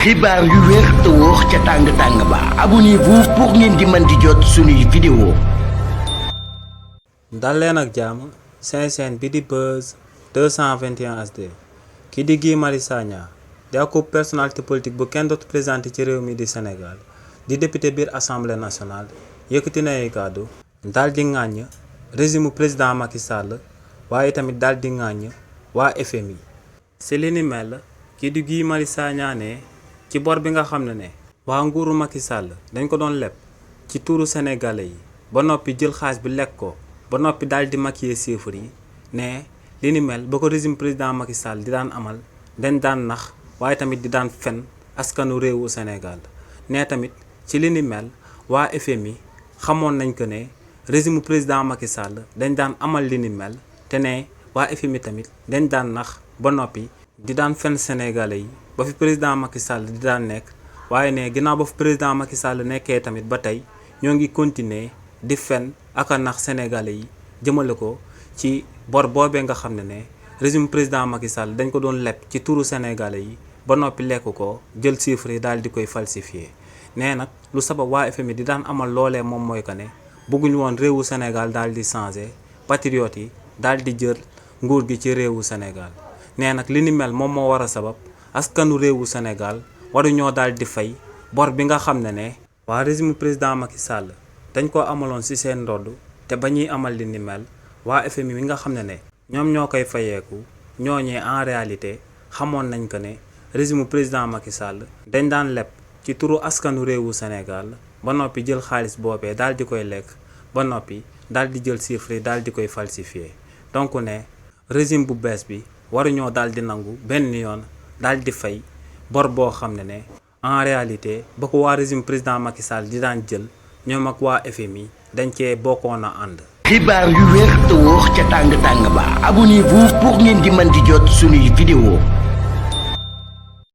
xibaar yu wér te wóor ca tàng ba abonnez-vous pour ngeen di mën di jot suñuy vidéo. dal leen ak jàmm seen chaîne bi di Buzz 221 HD ki di Guy Marius Sagna di ak personnalité politique bu kenn dootu présenté ci réew mi di Sénégal di député biir assemblée nationale yëkkati na ay kàddu daal di ŋàññ régime président Macky Sall waaye tamit daal di ŋàññ waa FMI. si li ni mel ki di Guy Marius Sagna ne ci bor bi nga xam ne waa nguuru Macky Sall dañ ko doon leb ci tuuru sénégalais yi ba noppi jël xaalis bi lekk ko ba noppi daal di maquiller chiffres yi ne li ni mel ba ko régime président Macky Sall di daan amal dañ daan nax waaye tamit di daan fen askanu réewu Sénégal ne tamit ci li ni mel waa FMI xamoon nañ ko ne régime président Macky Sall dañ daan amal li ni mel te ne waa FMI tamit dañ daan nax ba noppi di daan fen sénégalais yi ba fi président Macky Sall di daan nekk waaye ne ginnaaw ba fi président Macky Sall nekkee tamit ba tey ñoo ngi continuer di fen ak a nax sénégalais yi jëmale ko ci bor boobee nga xam ne régime président Macky Sall dañ ko doon leb ci turu sénégalais yi ba noppi lekk ko jël chiffres yi daal di koy falsifier nee nag lu sabab waa FMI di daan amal loolee moom mooy que ne bëgguñu woon réewu Sénégal daal di changer patriotes yi daal di jël nguur gi ci réewu Sénégal nee nag li ni mel moom moo war a sabab askanu réewu Sénégal waruñoo daal di fay bor bi nga xam ne waa régime président Macky Sall dañ ko amaloon ci seen ndodd te ba ñuy amal li ni mel waa FMI mi nga xam ne ñoom ñoo koy fayeeku ñooñee en réalité xamoon nañ ko ne régime président Macky Sall dañ daan leb ci turu askanu réewu Sénégal ba noppi jël xaalis boobee daal di koy lekk ba noppi daal di jël chiffres yi daal di koy falsifier donc ne régime bu bees bi waruñoo daal di nangu benn yoon daal di fay bor boo xam ne en réalité ba ko waa régime président Macky Sall di daan jël ñoom ak waa FMI dañ cee bokkoon a ànd. xibaar yu wér te wóor ca tàng ba abonnez-vous pour ngeen di mën di jot suñuy vidéo.